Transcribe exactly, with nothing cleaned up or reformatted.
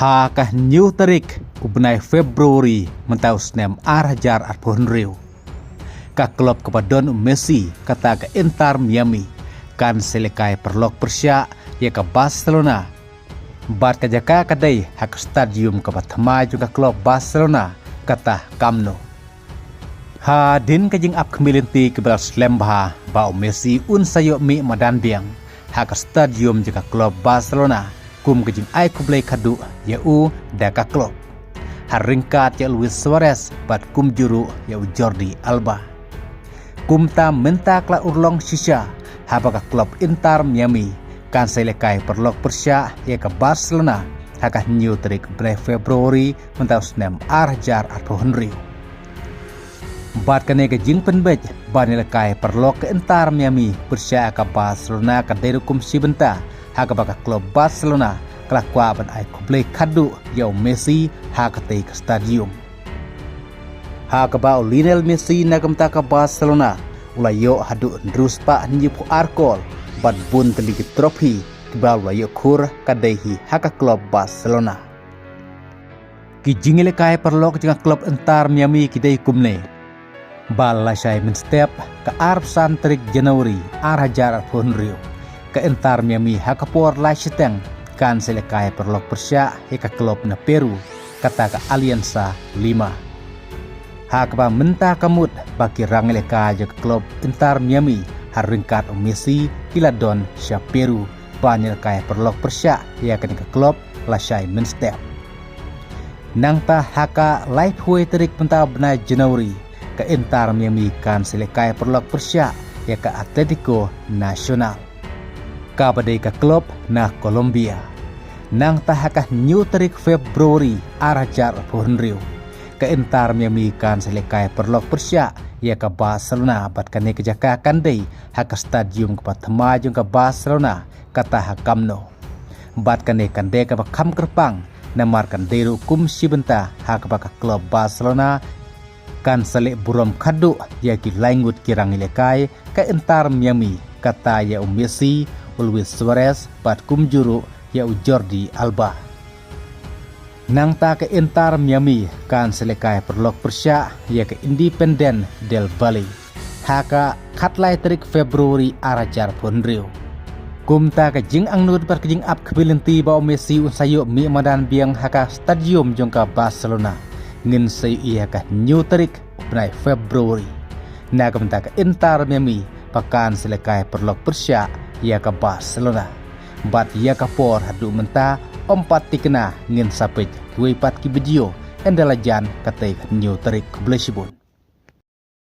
Ha ka hynñiew tarik u bnai February mynta u snem ar hajar arphew hynriew, ka klub kaba don u Messi, kata ka Inter Miami, kan sa lehkai paralok pyrshah ïa ka Barcelona. Bad ka jaka ka dei ha ka stadium kaba thma jong ka klub Barcelona, kata Camp Nou. Hadien ka jingap khmih lynti kaba la slem bha ba u Messi un sa ïoh mih madan biang ha ka stadium jong ka klub Barcelona kum ka jingai khublei khadduh ïa u da ka klub, ha ryngkat ïa u Luis Suarez bad kumjuh ruh ïa u Jordi Alba. Kumta mynta ka la urlong shisha haba ka klub Inter Miami kan sa lehkai paralok pyrshah ïa ka Barcelona ha ka hynñiew tarik bnai February mynta u snem ar hajar arphew hynriew. Bad kane ka jingpynbeit ban ïalehkai paralok ka Inter Miami pyrshah ïa ka Barcelona ka dei ruh kum shi bynta ha kaba ka klub Barcelona ka la kwah ban ai khublei khadduh ïa u Messi ha katei ka stadium. Ha kaba u Lionel Messi na ka bynta ka Barcelona u la ïoh haduh hynriew spah hynñiewphew ar kol bad bun tylli ki trophy kiba u la ïoh khur ka dei hi ha ka klub Barcelona. Ki jingïalehkai paralok jong ka klub Inter Miami ki dei kumne. Ba lashai mynstep ka arphew san tarik January ar hajar arphew hynriew, ka Inter Miami ha ka por lai shiteng kan sa lehkai paralok pyrshah ïa ka klub na Peru, kata ka Alianza Lima. Ha kaba mynta ka mut ba ki rangïalehkai jong ka klub Inter Miami ha ryngkat u Messi ki la don sha Peru ban ïalehkai paralok pyrshah ïa kane ka klub lashai mynstep. Nangta ha ka laiphew tarik mynta u bnai January, ka Inter Miami kan sa lehkai paralok pyrshah ïa ka Atletico Nacional, kaba dei ka klub na Colombia. Nangta ha ka hynñiew tarik February ar hajar arphew hynriew, ka Inter Miami kan sa lehkai paralok pyrshah ïa ka Barcelona bad kane ka jaka kan dei ha ka stadium kaba thma jong ka Barcelona, kata ha Camp Nou. Bad kane kan dei kaba kham kyrpang namar kan dei ruh kum shi bynta ha kaba ka klub Barcelona kan sa leh burom khadduh ïa ki laingut ki rangïalehkai ka Inter Miami, kata ïa u Messi, u Luis Suarez bad kumjuh ruh ïa u Jordi Alba. Nangta ka Inter Miami kan sa lehkai paralok pyrshah ïa ka Independiente del Valle ha ka khatlai tarik February ar hajar arphew hynriew. Kumta ka jingangnud bad ka jingap khmih lynti ba u Messi un sa ïoh mih madan biang ha ka stadium jong ka Barcelona ngin sa ïohi ha ka hynñiew tarik bnai February. Na ka bynta ka Inter Miami ba kan sa lehkai paralok pyrshah ïa ka Barcelona. Bad ïa ka por haduh mynta ym pat thikna, ngin sa peit kiwei pat ki video ynda la jan katei ka hynñiew tarik. Khublei shibun.